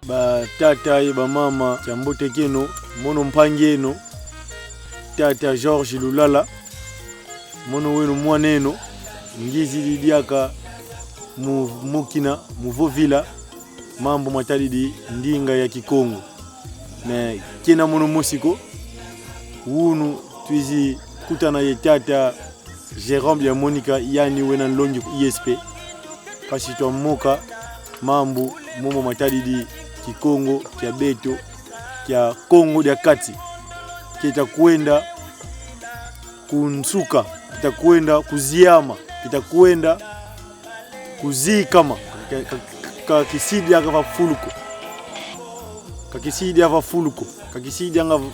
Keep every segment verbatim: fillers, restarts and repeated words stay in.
Batata ye bamama, kiambote kieno, mono mpangi eno, tata Georges Lulala, mono weno mwana eno, ngizidi diaka mu mokina, mu vovila mambu matadidi ndinga ya Kikongo. Mais kiena mono mosi ko, wunu twizi kutana ye tata Jérôme Diamonika, yandi wena nlongi ku I S P, mpasi twamoka mambu momo matadidi Kikongo kia beto, kia Kongo dia Kati, kita kwenda ku nsuka, kita kwenda kuziama, kita kwenda kuzikama. Ka, ka, ka kisidi diaka va fulu ko. Ka kisidi diaka va fulu ko. Ka kisidi diaka va,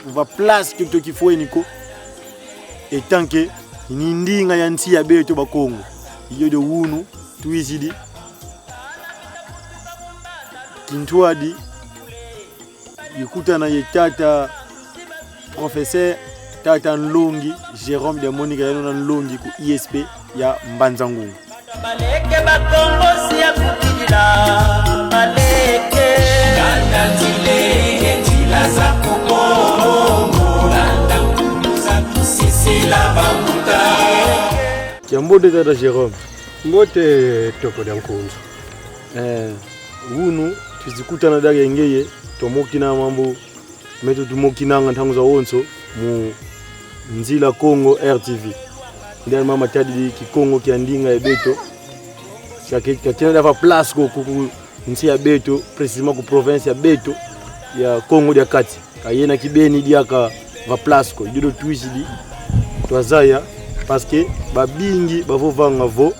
va place kito kifweni ko. Etanke ni ndinga ya nsi ya beto Bakongo. I diodio wunu twizidi kintwadi, ikutana ye tata professeur, tata nlongi Jérôme Diamonika, yandi wena nlongi ku I S P ya Mbanza-Ngungu. Baleke Bakongo si ya kukidila, baleke. Landa nzila, nzila za Kongo, landa nkumbu za tusisila bambuta. Kiambote tata Jérôme. Mbote toko dia nkunzu. Eh, wunu twizi kutana diaka ye ngeye, twamokina mambu meto tumokinanga ntangu zawonso mu Nzila Kongo R T V. Nde mambu matadidi Kikongo kia ndinga ya beto. Ka ke-, ka kiena diaka va place ko ku, ku nsi ya beto, précisément ku province ya beto ya Kongo dia Kati. Ka yena kibeni diaka va place ko. I diodio twizidi twazaya, parce que babingi bavovanga vo,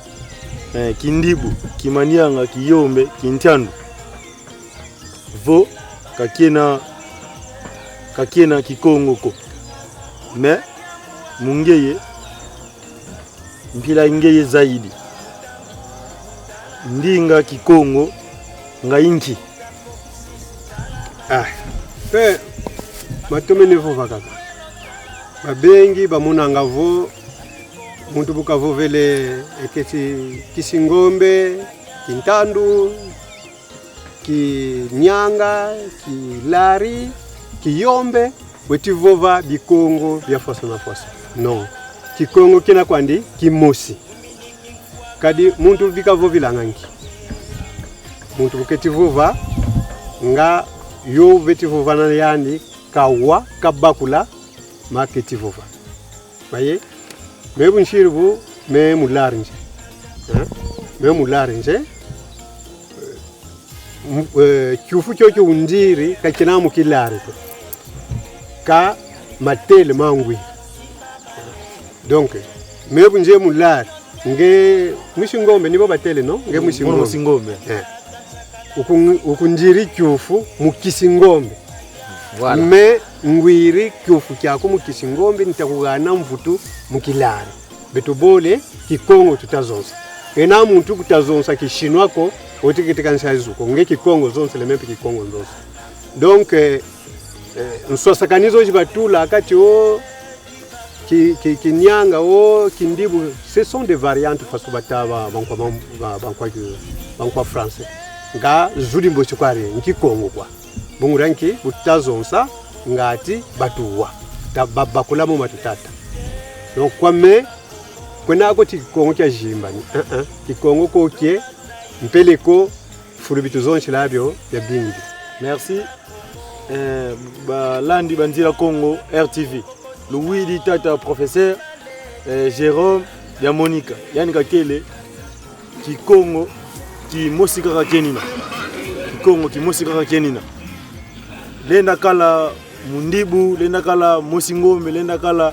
eh, Kindibu, Kimanianga, Kiyombe, Kintandu, vo ka kiena, ka kiena Kikongo ko. Mais mu ngeye, mpila ngeye zaidi, ndinga Kikongo nga i nki? Ah, mpe matomene vova kaka. Babingi bamonanga vo muntu bu kavovele eketi Kisingombe, Kintandu, Kinianga, Kilari, Kiyombe, weti vova Bikongo bia faso na faso. Non. Kikongo kiena kwandi kimosi. Kadi muntu bi kavovilanga nki? Muntu bu keti vova, nga yo beti vova na yandi, kawa, kabakula ma keti vova. Maye, me bu nsiri bu, me mulari nze. Hein? Me mulari nze. M-, eh, kiufu kiokio undiri, ka kiena mu kilari ko. Ka matele ma ngwi. Donc, me bu nze mulari, nge mwisi Ngombe, ni bo batele, non? Nge mwisi Ngombe. Mwisi Ngombe. Eh. Uku-, ukundiri kiufu mu Kisingombe. Voilà. Me ngwiri kiufu kiaku mu Kisingombe, nta kugana mvutu mu kilari. Beto bole Kikongo tuta zonza. Ena muntu kuta zonza Kishinwa ko, oti kete kansi azu ko. Nge Kikongo zonzele, me mpe Kikongo nzonza. Donc, eh, eh, nswasakani zozi batula kati o ki, ki, Kinianga o Kindibu, ce sont des variantes faso bata ba, bankwa, ba, ba, bankwa ki, bankwa français. Nga zudi mbosi kwa re, nki Kongo kwa. Bungu dia nki, bu tuta zonza, ngati batuwa. Ta ba-, bakula mo matutata. Donc, kwa me, kwena ko ti Kikongo kia zimbani. Uh-uh. Kikongo ko kie, mpeleko, fulu bi tuzonzela bio, ya bingi. Merci. Eh, balandi ba Nzila Kongo R T V. Luwidi tata professeur, eh, Jérôme Diamonika. Yandi kakele, Kikongo kimosi kaka kiena yina. Kikongo kimosi kaka kiena yina. Lenda kala Mundibu, lenda kala Mwisi Ngombe, lenda kala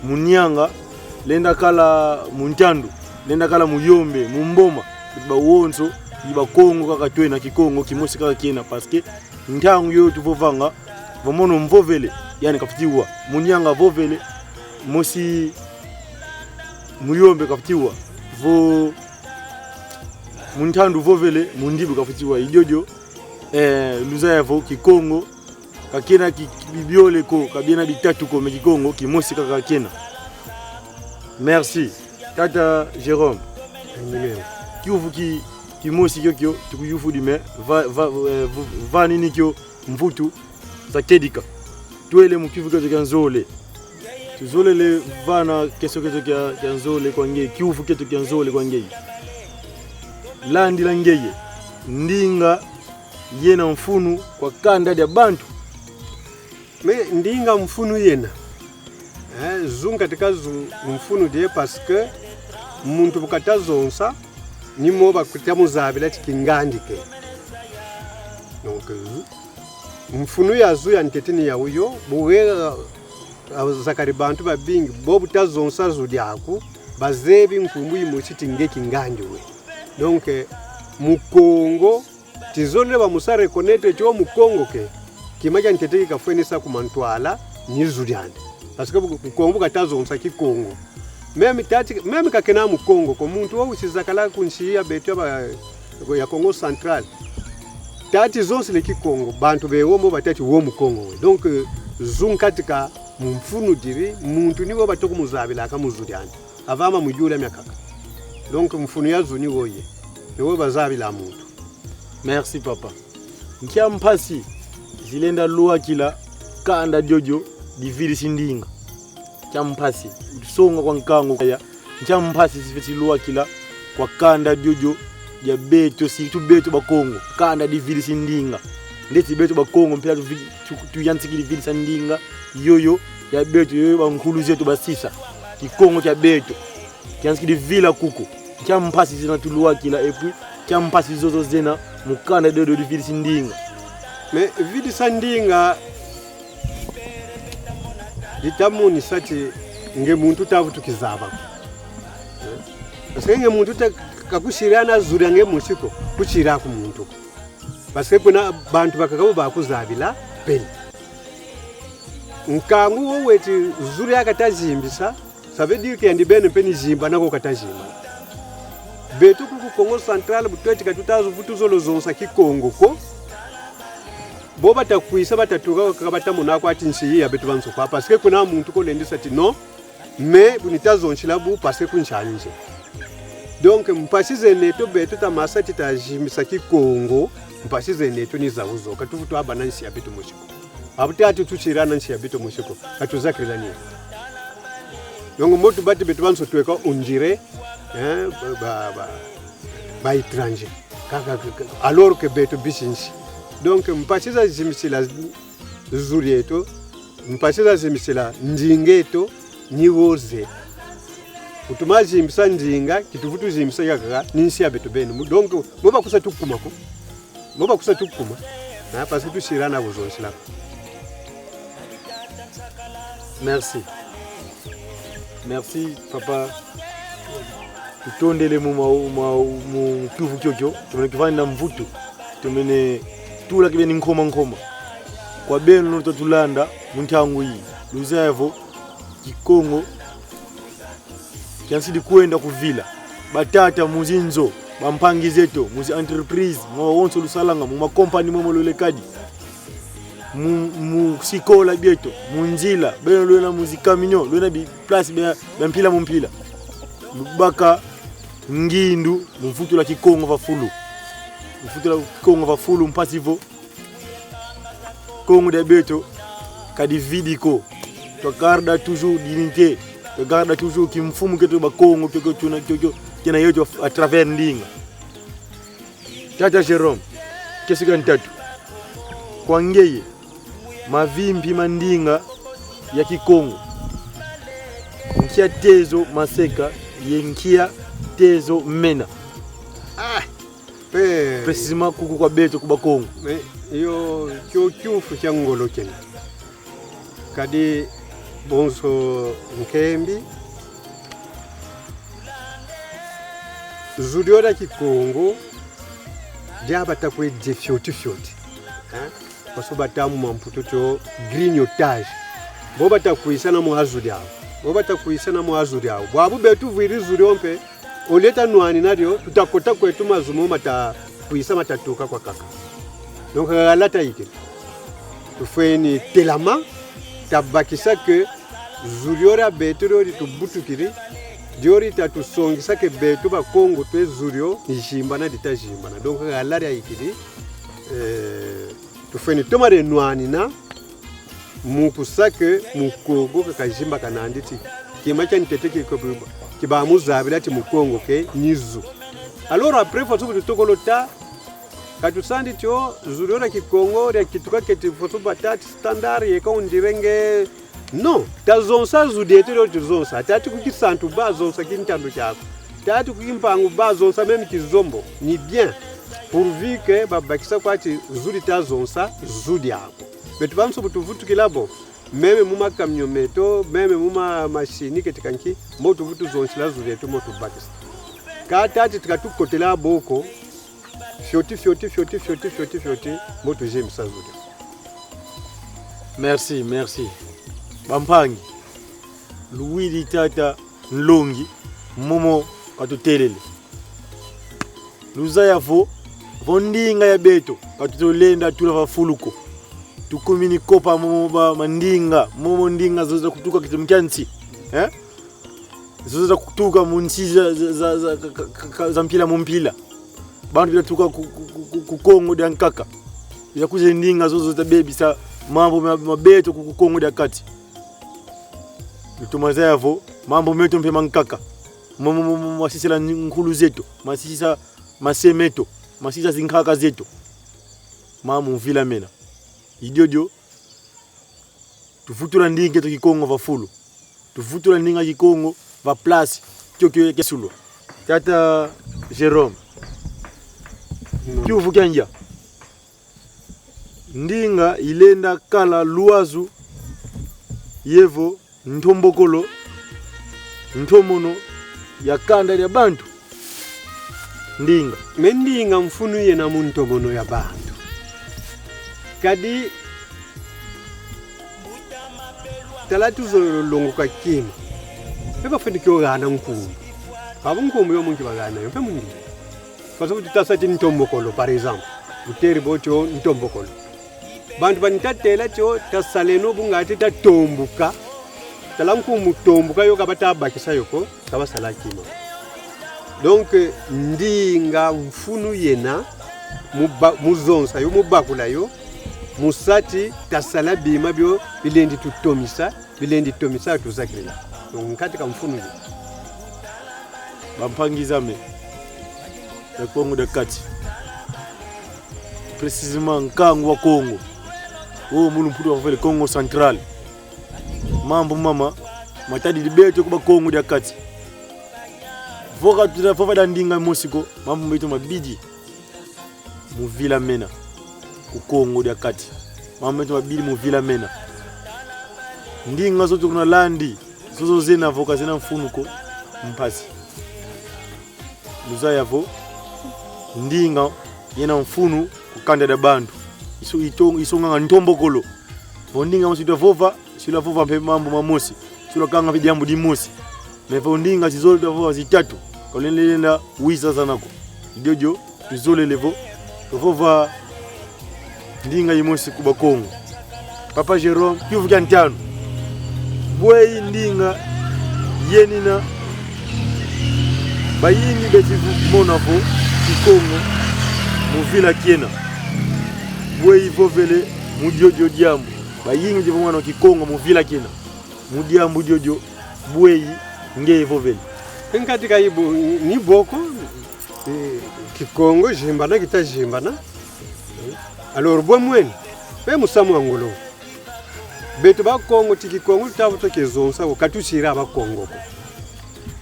Munianga, lenda kala Muntandu, lenda kala Muyombe, Mumboma. Beto bawonso i Bakongo kaka twena, Kikongo kimosi kaka kiena, parce que ntangu yo tuvovanga, vo mono mvovele, yandi kafweti wa. Munianga vovele, Mwisi Muyombe kafweti wa. Vo Muntandu vovele, Mundibu kafweti wa. I diodio, Eh, luzaya vo Kikongo ka kena ki, ki bibiole ko, ka biena bitatu ko, mais Kikongo kimosi kaka kena. Merci. Tata Jérôme. Kiuvu ki, kimosi kiokio tukuyuvudi, mais va, va, eh, v-, vanini kio mvutu za kedika. Twele mu kiuvu kiokio kia nzole. Tuzolele vana keso kiokio kia, kia nzole kwa ngeye, kiuvu kiokio kia nzole kwa ngeye. Landila ngeye, ndinga yena mfunu kwa kanda dia bantu. Mais ndinga mfunu yena. Eh, zu nkatika zu mfunu die, parce que muntu bu kata zonza, ni mo ba kuta muzabila ti kingandi ke. Donc, zu-, mfunu ya zu ya ntete ni yawu yo, bu wega, ah, zakadi bantu babingi, bo bu ta zonza zu diaku, bazebi nkumbu yimosi ti nge kingandi we. Donc, eh, Mukongo, tizolele ba mu sa reconnaître ti o Mukongo ke, kima kia ntete ki kafweni sa ku mantwala ni zu diandi. Parce que bu-, Mukongo bu kata zonza Kikongo. Même tati, même ka kena Mukongo ko, muntu wo wizi zakala ku nsi ya beto ya ba, ya Kongo Central. Tati zonzele Kikongo, bantu be wo mo batâ ti wo Mukongo we. Donc, euh, zu nkatika mu mfunu diri, muntu ni wo batoko muzabilaka mu zu diandi. Avant ma muyula miakaka. Donc, mfunu ya zu ni wo ye. Ni wo bazabila muntu. Merci, papa. Nkia mpasi zilenda lwakila kanda diodio dividisi ndinga? Nkia mpasi? Utusonga kwa nkangu kaya. Nkia mpasi zifweti lwakila kwa kanda diodio dia beto, surtout beto Bakongo, kanda dividisi ndinga? Ndeti beto Bakongo mpila tuvi-, tu-, tuyantikidi vidisa ndinga yoyo ya beto, yoyo bankulu zeto basisa. Kikongo kia beto kiyantikidi vila kuku. Nkia mpasi zena tulwakila, et puis nkia mpasi zozo zena mu kanda diodio dividisi ndinga? Mais vidisa ndinga dita monisa ti nge muntu ta vutu kizaba ko. Parce que nge muntu ta, ka kusila na zu dia nge mosi ko, kusila ku muntu ko. Parce que kuna bantu bakaka bo bakuzabila pele. Nkangu wo weti zu dia kata zimbisa, ça veut dire que yandi beni mpe ni zimbana ko kata zimbana. Beto kuku Kongo Central, bu tweti ka tuta vutu zolo zonza Kikongo ko, bo bata kwisa, bata tuka, ka bata mona kwa ti nsi ya beto banso kwa, parce que kuna muntu ko lendisa ti non, mais bu nita zonzila bu, parce que ku nsi ani nze. Donc, mpasi zeneto beto ta masa ti ta zimbisa Kikongo, mpasi zeneto ni zawu zo, ka tuvutu bana nsi ya beto mosi ko. Abu tatu tusila na nsi ya beto mosi ko, ka tuzakila ni. Donc, mo tubati beto banso tweka, on dirait, hein, ba, ba, ba, ba étrangers. Ka, ka, ka, ka, alors que beto bisi nsi. Donc, mpasi za zimbisila zu dieto, mpasi za zimbisila ndinga eto, ni wo ze. Bu tuma zimbisa ndinga, ki tuvutu zimbisa ya kaka, ni nsi ya beto beni. Mu-, donc, mo bakwiza tukuma ko. Mo bakwiza tukuma. Na, parce que tusila na kuzonzila ko. Merci. Merci, papa. Tutondele mu ma-, ma-, mu kiuvu kiokio. Tumene kivani na mvutu. Tumene tula kibeni nkoma nkoma. Kwa beno lutwa tulanda mu ntangu yi, luzaya vo Kikongo kiyantikidi kwenda ku vila. Batata mu zinzo, bampangi zeto mu zi entreprise, mu wonso lusalanga, mu ma compagnie momo lwele kadi, mu, mu sikola bieto, mu nzila, beno lwena mu zi camion, lwena bi place bia, bia mpila mu mpila. Lubaka ngindu mu vutula Kikongo va fulu. Mu vutula Kikongo va fulu, mpasi vo Kongo dia beto ka dividi ko. Twa garda toujours dignité. Twa garda toujours kimfumu kieto Bakongo, kio, kio, tuna, kio, kio, kiena yeto à travers ndinga. Tata Jérôme, keso kia ntatu. Kwa ngeye, mavimpi ma ndinga ya Kikongo, nkia tezo maseka ye nkia tezo mena? Ah, pe. Précisément kuku kwa beto ku Bakongo. Mais yo, kio kiuvu kia ngolo kiena. Kadi bonso nkembi, zu dio dia Kikongo dia bata kwe dia fioti fioti. Hein? Parce que bata mu mamputu tio grignotage. Bo bata kwisa na mwa zu diau. Bo bata kwisa na mwa zu diau. Bwabu beto vwidi zu dio mpe, au lieu ta nwanina dio, tuta kota kweto mazu mo mata kwisa, mata tuka kwa kaka. Donc, kala tayikidi. Tufweni telama, tabakisa que zu dio dia beto dio ditubutukidi, dio dita tusongisa que beto Bakongo twe zu dio, ni zimbana dita zimbana. Donc, kala diayikidi, eh, tufweni toma dia nwanina, mu kusa que Mukongo ke kazimbakana andi ti kima kia ntete ki, ki, ki bamuzabila ti Mukongo ke ni zu. Alors après, faut que tutokolo ta, ka tusandi ti o, zu dio dia Kikongo, dia kituka keti faut que batâ ti standard, yeka on dirait nge. Non, tazonsa zu dieto dio tuzonsa. Tala ti ku Kisantu ba zonsa kintandu kiaku. Tala ti ku Kimpangu ba zonsa même Kizombo. Ni bien. Pourvu que babakisa kwa ti zu dita zonsa, zu diaku. Beto banso bu tuvutukila bo, même mu ma camion meto, même mu ma machine keti ka nki, mo tuvutu zonzila zu dieto mo tubakisa. Ka tala ti ka tukotela bo ko, fioti, fioti, fioti, fioti, fioti, fioti, mo tuzimbisa zu dieto. Merci, merci. Bampangi, luwidi tata nlongi, momo katutelele. Luzaya vo, vo ndinga ya beto, ka tutolenda tula va fulu ko. Tukumini kopa momo ba mandinga, momo ndinga zozo za kutuka kiti mu kia nsi. Eh? Zozo za kutuka mu nsi za, za, za, za, ka- ka- ka- za mpila mu mpila. Bantu bina tuka ku, ku, ku, ku, ku Kongo dia nkaka. Ya kuze ndinga zozo za bebisa mambu ma, ma beto ku, ku Kongo dia kati. Lutoma zaya vo, mambu meto mpe mankaka. Mo, mo, mo, mo, masisila nkulu zeto, masisa mase meto, masisa zinkaka zeto. Mambu mvila mena. I diodio, tuvutula ndinga eto Kikongo va fulu. Tuvutula ndinga Kikongo va place kiokio kia sulwa. Tata Jérôme, kiuvu kia ndia. Ndinga ilenda kala lwazu ye vo ntombokolo, ntomono ya kanda dia bantu. Ndinga. Mais ndinga mfunu yena mu ntomono ya bantu. Kadi tala tuzololo longoka kima. Mpe bafweti kio gana nkumbu. Abu nkumbu yo mu nki bagana yo, mpe mu ndinga. Parce que tuta sa ti ntombokolo, par exemple. Uteri bo ti o ntombokolo. Bantu bani tatela ti o tasaleno bu ngati tatombuka. Tala nkumbu tombuka yo ka bata bakisa yo ko, ka basala kima. Donc, ndinga mfunu yena, mu ba- mu zonza yo, mu bakula yo, mu sa ti tasala bima bio bilendi tutomisa, bilendi tomisa tuzakila. Donc, nkatika mfunu yo. Bampangi zame ya Kongo dia Kati, précisément nkangu wa Kongo, o mu lumputu bavovele Kongo Central. Mambu mama matadidi beto ku ba Kongo dia Kati. Vo ka tuta vova dia ndinga mosi ko, mambu meto mabidi mu vila mena ku Kongo dia Kati. Mambu meto mabidi mu vila mena. Ndinga zozo tuna landi, zozo zena vo ka zena mfunu ko, mpasi. Luzaya vo ndinga yena mfunu ku kanda dia bantu. Iso- ito- isonganga ntombokolo. Vo ndinga mosi tuta vova, si lwa vova mpe mambu mamosi, si lwa kanga mpe diambu dimosi. Mais vo ndinga zizole tuta vova zitatu, ka lulenda lenda wiza zana ko. I diodio tuzolele vo, tuvova ndinga yimosi ku Bakongo. Papa Jérôme, kiuvu kia ntanu. Bweyi ndinga yenina bayingi beti mona vo Kikongo mu vila kiena? Bweyi vovele mu diodio diambu? Bayingi beti mona Kikongo mu vila kiena. Mu diambu diodio, bweyi nge vovele? Nkatika ibo, ni bo ko, eh, Kikongo zimbana kita zimbana. Alors, bwe mwene, mpe musamu wa ngolo. Beto Bakongo ti Kikongo tuta vutu kizonza ko, ka tusira Bakongo ko.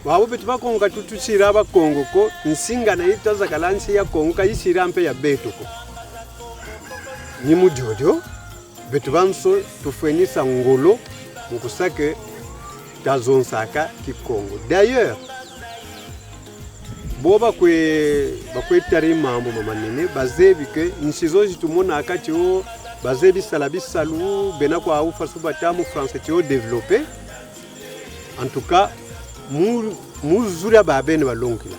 Wau beto Bakongo ka tutusira Bakongo ko, nsi ngana yi tuta zakala nsi ya Kongo, ka yisira mpe ya beto ko. Ni mu diodio, beto banso tufweni sa ngolo mu kusa que tazonzaka Kikongo. D'ailleurs, bo bakwe, bakwe tari mambu ma manene, bazebi que nsi zozo tumonaka ti o, bazebi sala bisalu, bena kwau faso bata mu français ti o développé. En tout cas, mu, mu zu dia babene balongila.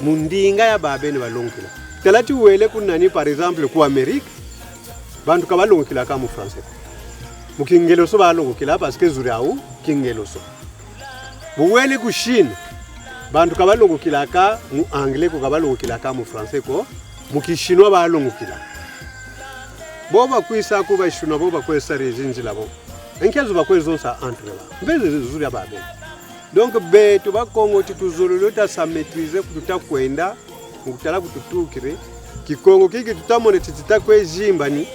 Mu ndinga ya babene balongila. Tala ti wele ku nani, par exemple, ku Amérique, Bantu ka balongokilaka mu français ko. Mu kingelezo balongokila, parce que zu diau kingelezo. Bu wele ku Chine, bantu ka balongokilaka mu anglais ko, ka balongokilaka mu français ko, mu ki chinois balongokila. Bo bakwisa ku ba chinois, bo bakwe sari zinzila bo. E nkia zu bakwe zonza entre ba? Mbe zu dia ba beni. Donc, beto Bakongo ti tuzololo ta sa maîtriser ku tuta kwenda, mu kutala ku tutukidi. Kikongo kiki tuta mona ti tuta kwe zimbani.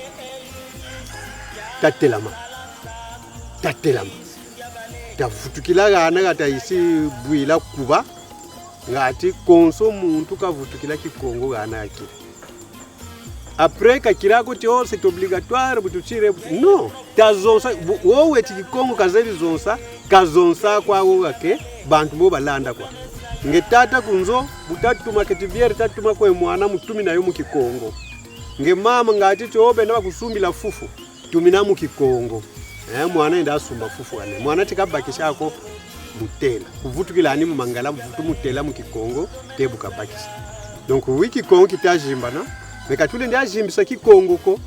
Tatelama. Tatelama. Tavutukila gana ga ta isi bwila kuba. Ngati konso muntu kavutukila Kikongo gana akiri. Après, ka kira ko ti, oh, c'est obligatoire, bu tusiri, bu tu-, non. Tazonza, bu-, wo weti Kikongo kazeri zonza, kazonza kwa wo ga ke, bantu bo balanda kwa. Nge tata ku nzo, bu ta tuma keti bière, ta tuma kwe mwana, mu tumina yo mu Kikongo. Nge mama ngati ti, oh, bena bakusumbila fufu. Tumina mu Kikongo. Eh, mwana yenda sumba fufu wane. Mwana ti kabakisa ko mu tela. Kuvutukila ani mu Mangala, mu vutu mu tela mu Kikongo, te bu kabakisa. Donc, oui, Kikongo kita zimbana, mais ka tulendi zimbisa Kikongo ko.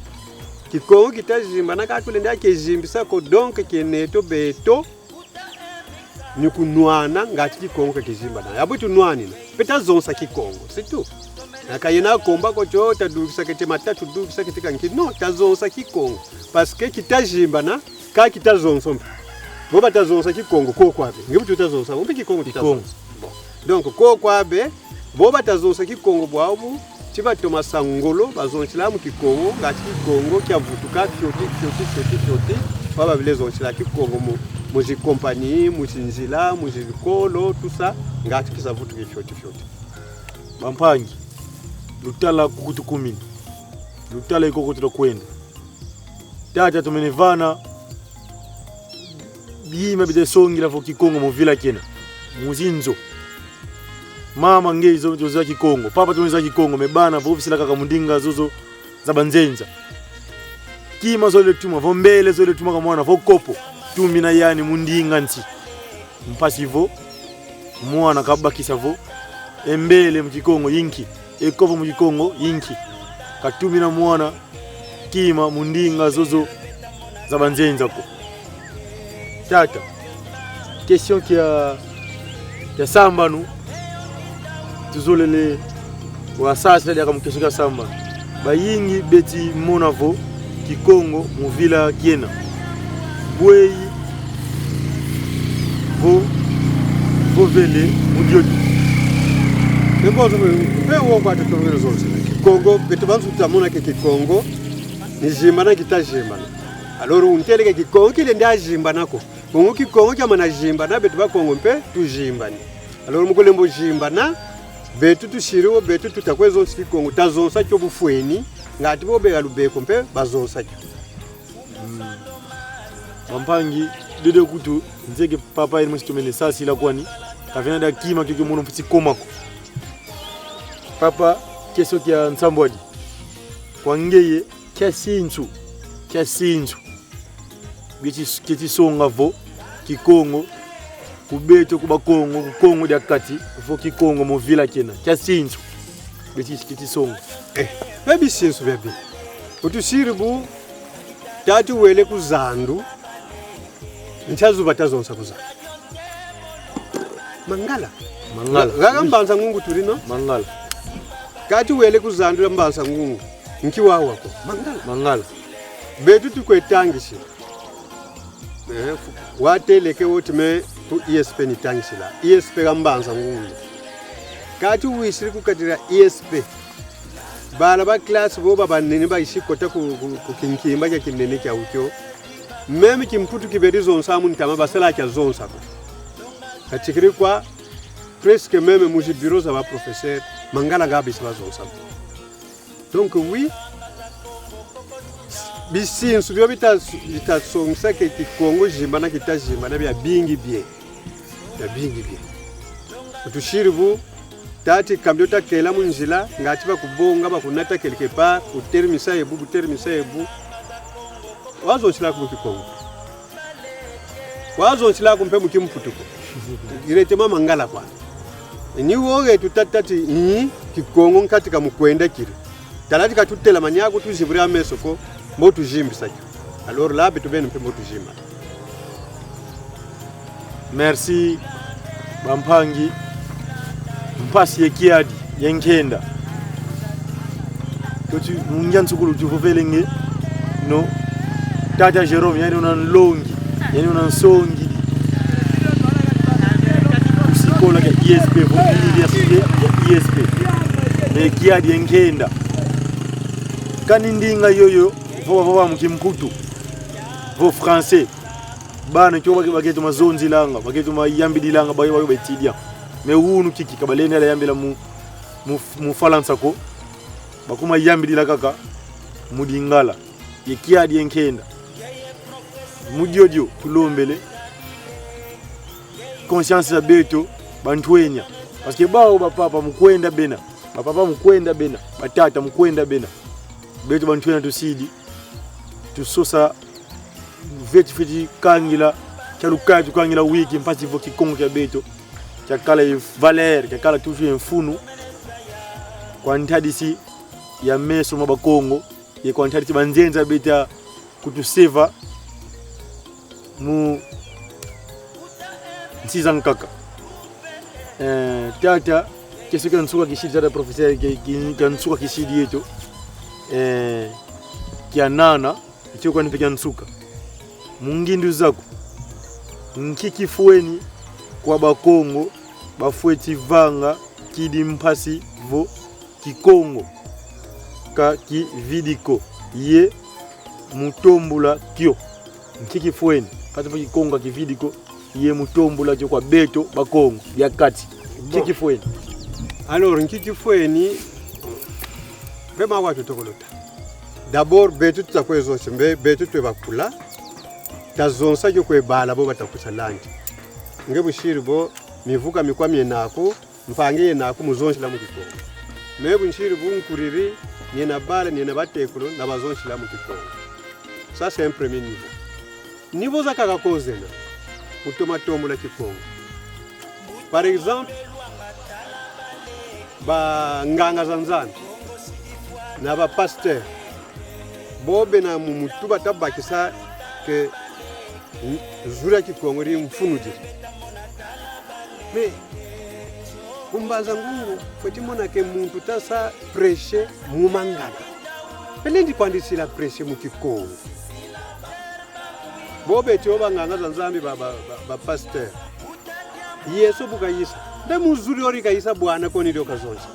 Kikongo kita zimbana, ka tulendi ke zimbisa ko, donc, ke neto beto, ni kunwana, ngati Kikongo ka kizimbana. Ya bu tunwanina. Mpe tazonza Kikongo, c'est tout. Na ka yena komba ko ti, oh, tadukisa keti matatu, dukisa keti kanki. Non, tazonza Kikongo. Parce que kita zimbana, ka kita zonza mpe. Bo bata zonza Kikongo, ko kwa be. Nge bu tuta zonza, mpe Kikongo tuta Kikongo. Zonza. Bon. Donc, ko kwa be, bo bata zonza Kikongo bwabu, ti batoma sa ngolo, bazonzila mu Kikongo, ngati Kikongo kia vutuka fioti, fioti, fioti, fioti. Ba babile zonzila Kikongo mu, mu zi compagnie, mu zinzila, mu zi likolo, tout ça, ngati kisa vutuka fioti, fioti. Bampangi, lutala kuku tukumini. Lutala ikoko tutakwenda. Tata tumene vana bima bita songila vo Kikongo mu vila kiena. Mu zinzo. Mama nge izo, izo za Kikongo. Papa tumene za Kikongo, mais bana vo visila kaka mu ndinga zozo za banzenza. Kima zole tuma, vo mbele zole tuma ka mwana, vo kopo. Tumina yani mu ndinga nsi. Mpasi vo, mwana kabakisa vo, e mbele mu Kikongo i nki, e kopo mu Kikongo i nki. Katumina mwana kima mu ndinga zozo za banzenza ko. Tata, question kia, kia sambanu, tuzolele wasasila diaka mu question kia sambanu. Bayingi beti mona vo Kikongo mu vila kiena. Bweyi vo, vo vele mu diodi. Ebo zo, mpe wo kwa tutongele zonse. Kikongo, beto bantu tuta mona ke Kikongo ni zimbana kita zimbana. Alors, untele ke Kikongo kilendi zimbana ko. Kongo Kikongo kia mana zimbana, beto Bakongo mpe tuzimbani. Alors, mu kulembo zimbana, beto tusiri wo, beto tuta kwe zonza Kikongo, tazonza kio bufweni, ngati bo beka lubeko mpe bazonza kio. Mm. Bampangi, dede kutu, nzeye ke papa yeno mwisi tumene sasila kwani, kavena dia kima kio kio mono mfuti koma ko. Papa, question kia nsambwadi. Kwa ngeye, kia sinsu, kia sinsu. Keti, keti songa vo Kikongo, ku beto ku Bakongo, ku Kongo dia Kati, vo Kikongo mu vila kiena. Kia sinsu. Keti, keti songa. Eh, bia bisinsu biabi. Bu tusiri bu, tatu wele ku zandu, ntia zu bata zonza ku zandu. Mangala. Mangala. Ga-, ga Mbanza Ngungu turi, non? Mangala. Kati wele ku zandu dia Mbanza Ngungu. Nki wawa ko. Mangala. Mangala. Beto tukwe tangisi. Eh, fu-, watele ke wo ti me ku I S P ni tangisila. I S P ga Mbanza Ngungu. Kati wisiri ku kati dia I S P. Bala ba classe bo ba banene ba isi kota ku, ku, ku kinkimba kia kinene kia ukio. Même kimputu kiberi zonza mu ntama basala kia zonza ko. Katikiri kwa presque même mu zi bureau za ba professeur, Mangala ga bisi bazonza ko. Donc oui, bisinsu bio bita, bita songisa ke Kikongo zimbana kita zimbana bia bingi bien. Bia bingi bien. Tusiri bu, tati camion ta kela mu nzila, ngati bakubonga, bakunata quelque part, uterimisa ebu, uterimisa ebu. Wazonzila ku mu Kikongo. Wazonzila ku mpe mu kimputu ko. Directement Mangala kwa. Ni wo ge tutata ti, ni Kikongo nkati ka mu kwenda kiri. Tala ti ka tutelamani ko tuzibula meso ko. Mbo tuzimbisa kio. Alors là beto beno mpe mbo tuzimba. Merci, bampangi. Mpasi ye kiadi ye nkenda. Tuti mungia nsukulu tuvovelenge, no. Tata Jérôme, yandi una nlongi, yandi una nsongi. Sikola kia I S P, vo université ya I S P. Mais kiadi ye nkenda. Kani ndinga yoyo, vo, vo, vo mu kimputu, vo français. Bana kio bake-, baketoma zonzilanga, baketoma yambidilanga, bayo, bayo betidia. Mais wunu kiki, ka balenda la yambila mu, mu, mu Falansa ko. Bakuma yambidila kaka mu Lingala. Ye kiadi ye nkenda. Mu diodio, tulombele conscience za beto bantwenia. Parce que bawu bapapa mu kwenda bena. Bapapa mu kwenda bena. Batata mu kwenda bena. Beto bantwenia tusidi tusosa fweti, fweti kangila, kia lukaya tukangila wiki, mpasi vo Kikongo kia beto kiakala ye valeur, kiakala toujours ye mfunu kwa ntadisi ya meso ma Bakongo, ye kwa ntadisi banzenza beta kutuseva mu nsi za nkaka. Eh, tata, kiese kia nsuka kisidi, tata professeur, ki-, ki-, kia nsuka kisidi yeto. Eh, kia nana, ikio kwani mpe kia nsuka. Mu ngindu zaku, nki kifweni kwa Bakongo bafweti vanga kidi mpasi vo Kikongo ka kividi ko, ye mu tombula kio? Nki kifweni, mpasi vo Kikongo ka kividi ko, ye mu tombula kio kwa beto Bakongo bia kati? Nki kifweni? Alors, nki kifweni, vraiment, watu tokolota. D'abord, beto tuta kwe zonse, mbe-, beto twe bakula, tazonsa kio kwe bala bo bata kusa landi. Nge busiri bo, mivuka mikwa miena ko, mpangi yena ko mu zonzila mu Kikongo. Mais bu nsiri bu nkuriri, niena bala, niena batekolo, na bazonzila mu Kikongo. Ça, c'est un premier niveau. Niveau za kaka ko zena, mu toma tombula Kikongo. Par exemple, ba nganga za Nzambi na ba pasteur, bo bena mu mutu bata bakisa que zu dia Kikongo di mfunu di. Mais, ku Mbanza Ngungu, fweti mona que muntu ta sa prêcher mu Mangala. Balendi kwandi sila prêcher mu Kikongo. Bo beti o ba nganga za Nzambi, ba, ba, ba, ba pasteur. Yesu bu kayisa, nde mu zu dio di kayisa bwana ko ni dio kazonza.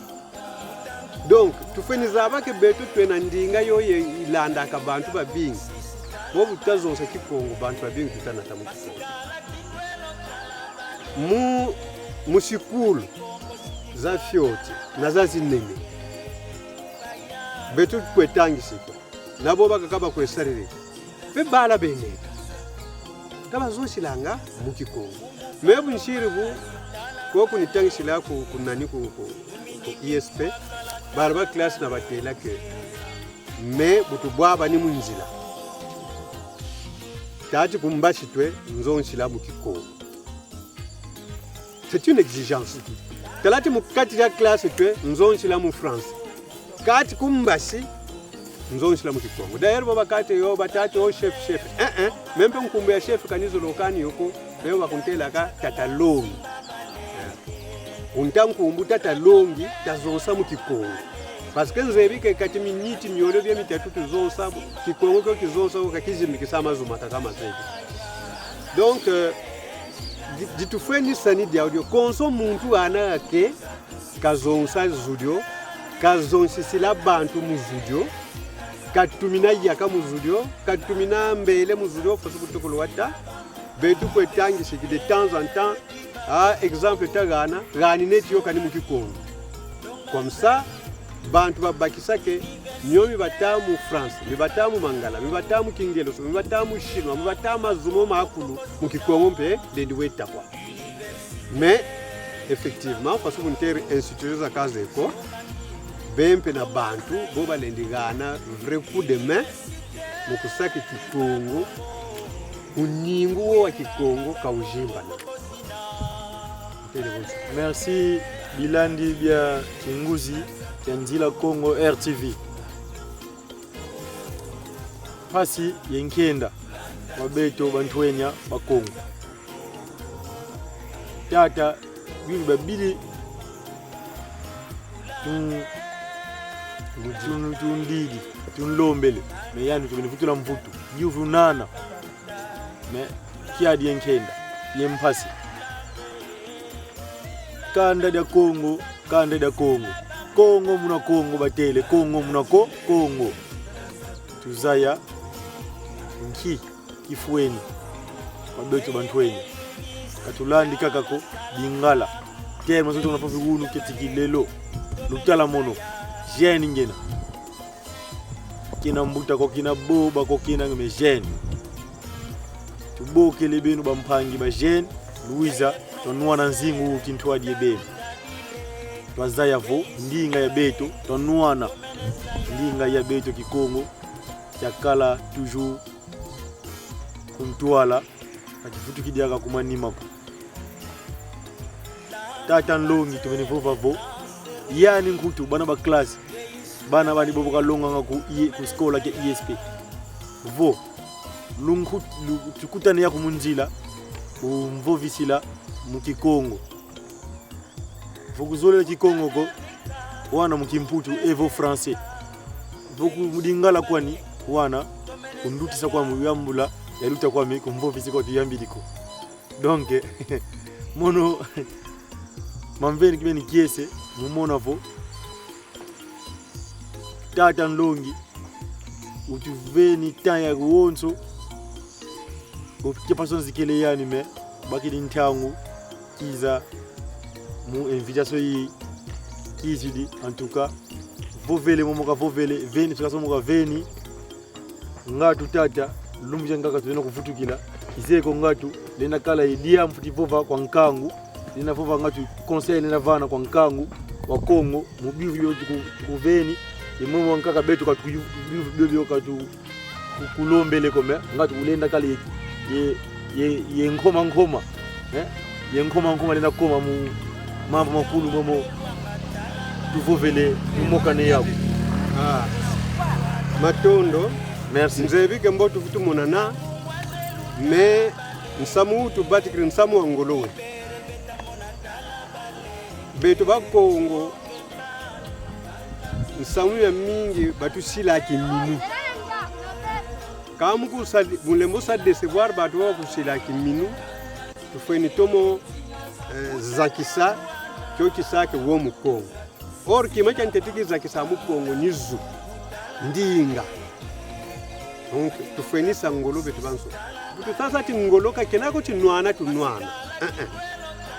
Donc, tufweni zaba que beto twena ndinga yo ye ilandaka bantu babingi. Bo bu tuta zonza Kikongo, bantu babingi tuta nata mu Kikongo. Mu, mu sikulu za fioti na za zinene, beto kwe tangisi ko. Na bo bakaka ba kwe sarila ko. Mpe bala bene ka bazonzilanga mu Kikongo. Mais bu nsiri bu, ko ku nitangisila ku, ku nani, ku, ku, ku I S P, bala ba classe na batela que, mais bu tubwabani mu nzila, tala ti ku mbasi twe nzonzila mu Kikongo. C'est une exigence. Tala ti mu kati dia classe twe nzonzila mu français. Kati ku mbasi, nzonzila mu Kikongo. D'ailleurs, bo bakati yo, batati o chef, chef. Eh, eh. Même mpe nkumbu ya chef ka nizolokani yo ko, mais bakuntelaka tata longi. Eh. Unta nkumbu tata longi, tazonza mu Kikongo. Parce que nzebi que kati miniti miole bia mitatu tuzonza, Kikongo kio kizonza ko ka kizimbikisa mazu makaka ma zebi. Donc, euh, di-, di tufweni sani diau dio, konso muntu ana ke, kazonza zu dio, kazonzisila bantu mu zu dio, katumina yaka mu zu dio, katumina mbele mu zu dio, façon bu tukulu wata, beto kwe tangisi que de temps en temps, ah, exemple ta gana, gani neti yo kani mu Kikongo. Comme ça, bantu babakisa que mio mi bata mu français, mi bata mu Mangala, mi bata mu Kingelesi, mi bata mu Chinois, mi bata mazu mo makulu, mu Kikongo mpe lendi weta kwa. Mais, effectivement, façon bu ntele institutions za kaze ko, beno mpe na bantu bo balendi gana vrai coup de main mu kusa que Kikongo, uningu wo wa Kikongo ka uzimbana. Ntele bonso. Merci, bilandi bia Kinguzi kia Nzila Kongo R T V. Mpasi ye nkenda kwa beto bantwenya ba Kongo. Tata, bimbi babidi tun-, tun-, tundidi, tunlombele, mais yandi tuvene vutula mvutu, yuvu nana, mais kiadi ye nkenda, ye mpasi. Kanda dia Kongo, kanda dia Kongo. Kongo muna Kongo batele, Kongo muna Ko-, Kongo. Tuzaya nki kifweni kwa beto bantwenya. Ka tulandi kaka ko Lingala. Terme zozo na papi wunu keti kilelo. Lutala mono. Jeune ngena. Kina mbuta ko, kina boba ko, kina nge, mais jeune. Tubokele beno bampangi ba jeune, luiza, twanwana nzingu kintwadi ye beno. Twazaya vo, ndinga ya beto, twanwana. Ndinga ya beto Kikongo, kiakala toujours ku ntwala, ka kivutuki diaka ku manima ko. Tata Nlongi, tuvene vova vo, yandi nkutu, bana ba classe, bana bani bobo kalonganga ku I-, ku sikola kia I S P. Vo, lunku-, lu-, tukutane yaku mu nzila, umvovisila mu Kikongo. Vo kuzolele Kikongo ko, wana mu Kimputu, evo français. Vo ku-, mu Lingala kwani, wana kundutisa kwami, yambula, yaluta kwami, kumvovisi ko tuyambidi ko. Donc, mono, mamveni kibeni kiese, mu mona vo, Tata Nlongi, utuveni temps ya wonso, ukepa sonzi kele yani, mais bakidi ntangu kiza mu invitation yi kizidi, en tout cas, vovele momo kavovele, veni, sika somo kaveni. Ngatu tata, lumbu kia nkaka tulenda kuvutukila. Izeye ko ngatu, lenda kala ye diambu fweti vova kwa nkangu, lenda vova ngatu conseil lenda vana kwa nkangu wa Kongo, mu biuvu bio tuku-, tukuveni, ye momo nkaka beto ka tuku-, biuvu bio, bio ka tu-, ku-, kulombele ko, mais ngatu ulenda kala ye, ye, ye, ye nkoma nkoma. Eh? Ye nkoma nkoma lenda koma mu mambu makulu momo tuvovele, tumokane yawu. Ah. Matondo. Merci. Nzebi ke mbo tuvutu monana, mais nsamu tubatikiri nsamu wa ngolo we. Beto ba Kongo, nsamu ya mingi batusila kiminu. Ka mu kusa-, mu lembo sa décevoir bantu ba kusila kiminu, tufweni tomo, eh, zakisa kio kisaka wo Mukongo. Or, kima kia ntete kizakisa Mukongo ni zu, ndinga. Donc, tufweni sa ngolo beto banso. Bu tuta sa ti ngolo ka kena ko ti nwana tunwana. Eh, eh.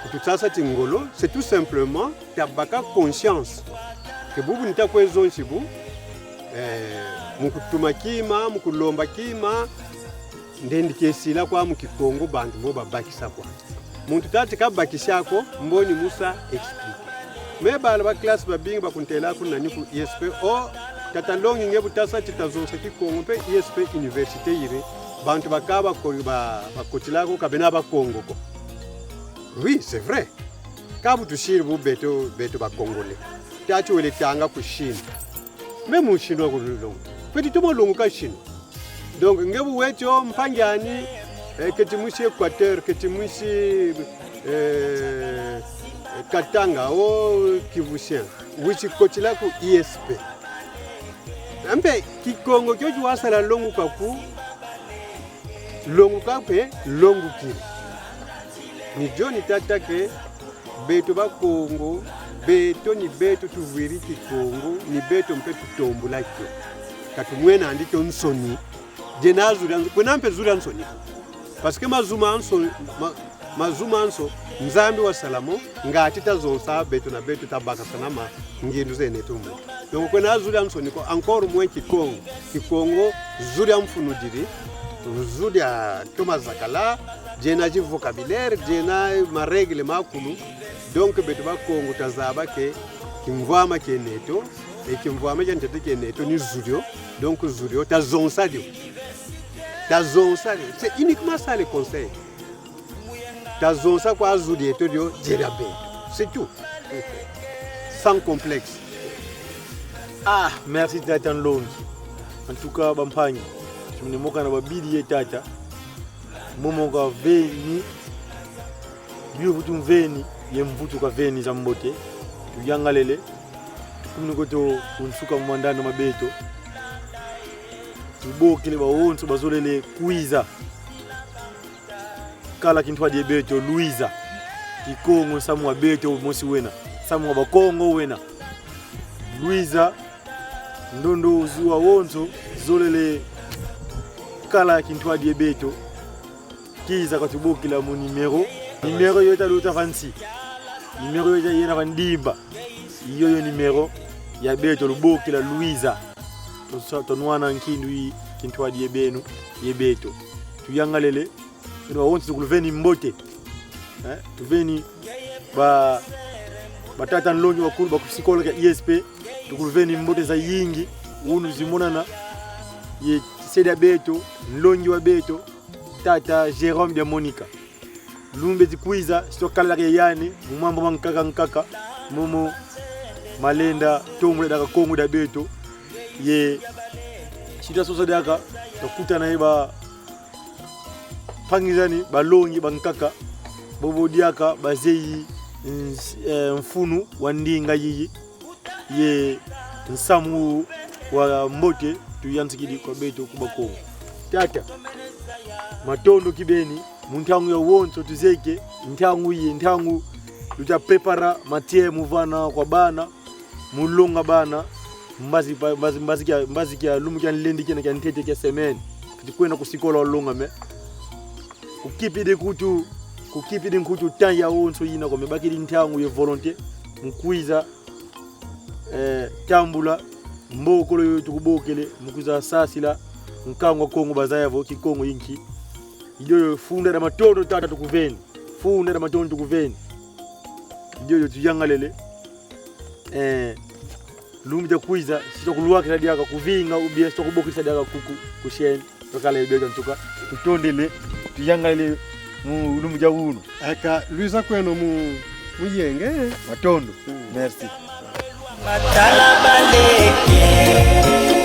Bu tuta sa ti ngolo, c'est tout simplement tabaka conscience ke bubu nita kwe zonzi bu, eh, mu kutuma kima, mu kulomba kima, ndendi kesila kwa mu Kikongo bantu mbo babakisa kwa. Muntu tati kabakisa ko, mbo ni mu sa expliquer. Mais bala ba classe babingi bakuntela kuna ni ku I S P, o, Tata Nlongi, nge bu ta sa ti ta zonza Kikongo mpe I S P université yiri, bantu bakaka bako-, ba-, bakotila ko ka bena ba Kongo ko. Oui, c'est vrai. Ka bu tusiri bu beto, beto ba Congolais, tati wele tanga ku Chine. Même mu Chinois kulongo. Fweti tomo longuka Chinois. Donc, nge bu weti o mpangi ani, eh, keti mwisi Équateur, keti mwisi, eh, Katanga, o Kivutien, weti kotila ku I S P. Mpe Kikongo kio ki wasala longuka ku, longuka mpe longukiri. Ni dio nita tâ que beto ba Kongo, beto ni beto tuvwiri Kikongo, ni beto mpe tutombula kio. Ka tumwena andi kio nsoni. Diena zu dia nso-, kwena mpe zu dia nsoni. Parce que mazu manso-, ma-, mazu manso, Nzambi wasala mo, ngati ta zonza, beto na beto ta bakasana ma ngindu zena eto mu. Donc, kwena zu dia nsoni ko, encore moins Kikongo. Kikongo, zu dia mfunu didi, zu dia toma zakala, diena di vocabulaire, diena ma règles makulu. Donc, beto ba Kongo ta zaba que kimvwama kiena eto, e kimvwama kia ntete kiena eto ni zu dio. Donc, zu dio, ta zonza dio. Ta zonza dio. C'est uniquement ça le conseil. Ta zonza kwa zu dieto dio, dia beto. C'est tout. Sans complexe. Ah, merci Tata Nlongi. En tout cas, bampangi, Tumene mokana babidi ye tata. Momo kaveni, biyuvu tumveni, ye mvutu kaveni za mbote. Tuyangalele. Tukumini kweto ku nsuka mu mandanda ma beto. Tubokele bawonso bazolele kwiza kala kintwadi ye beto, lwiza. Kikongo nsamu wa beto mosi wena, nsamu wa Bakongo wena. Lwiza, ndondo, zuwa, wonso zolele kala kintwadi ye beto, kiza katubokila mu numéro. Numéro yo ita luta va nsi. Numéro yo ita yena va ndimba. Yoyo numéro ya beto, lubokila, lwiza. Tusa-, tunwana nkindu yi kintwadi ye beno, ye beto. Tuyangalele. Beno bawonso tukuluveni mbote. Eh, tuveni ba, batata nlongi bakulu ba ku sikola kia I S P. Tukuluveni mbote zayingi. Unu zimonana ye se dia beto, nlongi wa beto, tata Jérôme dia Monica. Lumbu eti kwiza, si twakalaka ye yandi mu mambu mankaka nkaka, momo malenda tombula diaka Kongo dia beto. Ye si twasosa diaka, twakutana ye ba mpangi zani, balongi bankaka, bobo diaka bazeyi ns-, eh, mfunu wa ndinga yiyi, ye nsamu wa mbote tuyantikidi kwa beto ku Bakongo. Tata, matondo kibeni, mu ntangu yawonso tuzeye ke, ntangu yi, ntangu luta prépara matière mu vana kwa bana, mu longa bana, mbazi pa-, mbazi, mbazi kia, mbazi kia lumbu kia nlendi kina kia ntete kia semaine. Fweti kwenda ku sikola walonga, mais kukipidi nkutu, kukipidi nkutu temps yawonso yina ko, mais bakidi ntangu ye volonté, mu kwiza, eh, tambula mbokolo yo tukubokele, mu kwiza sasila nkangu wa Kongo bazaya vo Kikongo i nki. I diodio funda dia matondo tata tukuveni. Funda dia matondo tukuveni. I diodio tuyangalele. Eh, lumbu dia kwiza, si twakulwakisa diaka kuvinga, ou bien si twakubokisa diaka kuku, ku chaîne, twakala ye beto, en tout cas. Tutondele, tuyangalele mu lumbu dia unu. Eka, lwiza kweno mu, mu yenge. Matondo. Mm. Merci. Matala baleke.